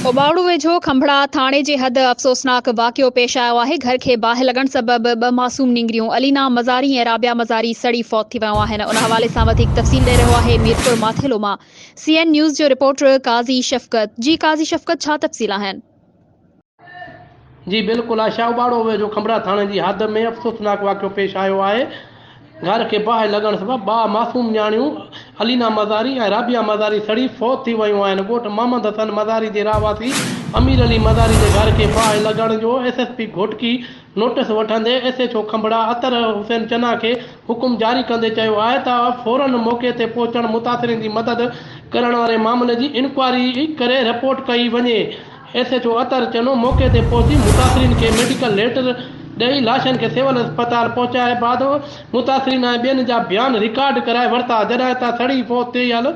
اوٻاوڙو ويجهو کنڀڙا ٿاڻي جي حد افسوسناڪ واقعو پيش آيو آهي، گهر کي باهه لڳڻ سبب ٻه معصوم نينگريون علينا مزاري ۽ رابعه مزاري سڙي فوت ٿي ويون آهن، ان حوالي سان وڌيڪ تفصيل ڏئي رهيو آهي ميرپور ماٿيلو مان سي اين نيوز جو رپورٽر قاضي شفقت، جي قاضي شفقت ڇا تفصيل آهن؟ جي بلڪل آشا اوٻاڙو ويجهو کنڀڙا ٿاڻي جي حد ۾ افسوسناڪ واقعو پيش آيو آهي گهر کي باهه لڳڻ سبب ٻه معصوم نياڻيون علينا مزاري ۽ رابعه مزاري سڙي فوت ٿي ويون آهن ڳوٺ محمد حسن مزاري جي رهواسي امير علي مزاري جي گهر کي باهه لڳڻ جو S S P Ghotki notice وٺندي S H O Khambhra Athar Hussain Channa کي حڪم جاري ڪندي چيو آهي ته فورن موقعي تي پهچڻ متاثرين جي مدد ڪرڻ واري معاملي جي انڪوائري ڪري رپورٽ ڪئي وڃي. S H O Athar Channo موقعي تي پهچي متاثرين کي ميڊيڪل ليٽر ڏئي لاشن کي سول اسپتال پهچائي بعد متاثرين ۽ ٻين جا بيان رڪارڊ ڪرائي ورتا جڏهن ته سڙي فوت ٿيل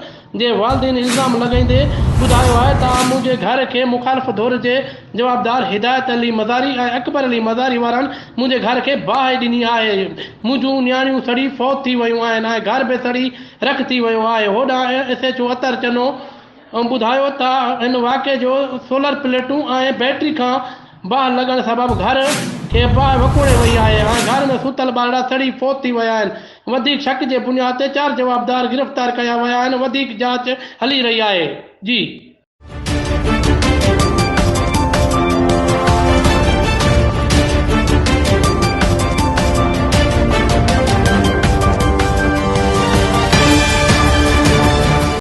جي والدين الزام لڳائيندي ٻڌايو آهي ته منهنجي گهر کي مخالف ڌر جي جوابدار هدايت علي مزاري ۽ اڪبر علي مزاري وارن منهنجي گهر کي باهه ڏني آهي منهنجون نياڻيون سڙي فوت ٿي ويون آهن ۽ گهر به سڙي رک ٿي ويو آهي هوڏانهن S H O Athar Channo ٻڌايو ته ان واقعي جو سولر پليٽون ۽ بيٽري کان باهه لڳڻ سبب گهر کي باهه وڪوڙي وئي آهي ۽ گهر ۾ ستل ٻارڙا سڙي فوت ٿي ويا آهن، وڌيڪ شڪ جي بنياد تي چار جوابدار گرفتار ڪيا ويا آهن، وڌيڪ جاچ هلي رهي آهي. جي.